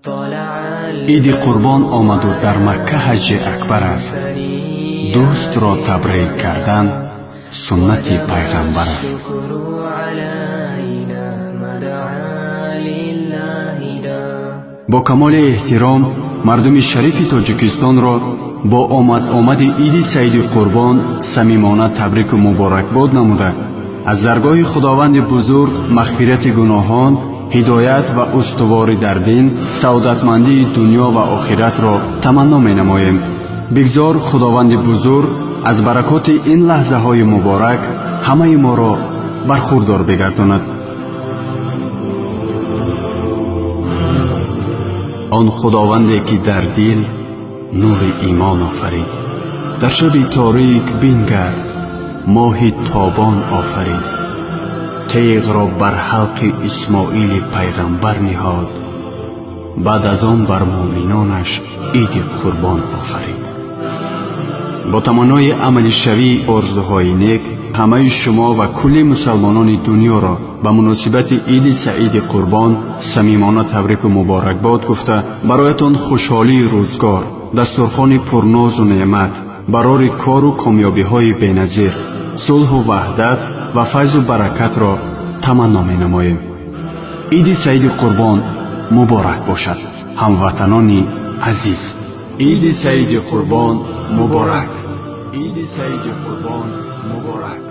Иди Қурбон омаду дар Макка ҳаҷҷи акбар аст. Дӯстро табрик кардан суннати пайғамбар аст. Бо камоли эҳтиром мардуми шарифи Тоҷикистонро бо омад-омади Иди Саиди Қурбон самимона табрику муборакбод намуда, аз даргоҳи Худованди бузург мағфирати гуноҳон, ҳидоят ва устуворӣ дар дин, саодатмандии дунё ва охиратро таманно менамоем. Бигзор Худованди бузург аз баракоти ин лаҳзаҳои муборак ҳамаи моро бархурдор бигардонад. Он Худованде ки дар дил нури имон офарид, дар шаби торик бингар моҳи тобон офарид, теғро бар ҳалқи Исмоили пайғамбар ниҳод, баъд аз он бар муъминонаш Иди Қурбон офарид. Бо таманнои амалишавии орзуҳои нек ҳамаи шумо ва кулли мусалмонони дунёро ба муносибати Иди Саиди Қурбон самимона табрику муборакбод гуфта, бароятон хушҳолии рӯзгор, дастурхони пурнозу неъмат, барори кору комёбиҳои беназир, сулҳу ваҳдат ва файзу баракатро таманно менамоем. Иди Саиди Қурбон муборак бошад, ҳамватанони азиз! Иди Саиди Қурбон муборак! Иди Саиди Қурбон муборак!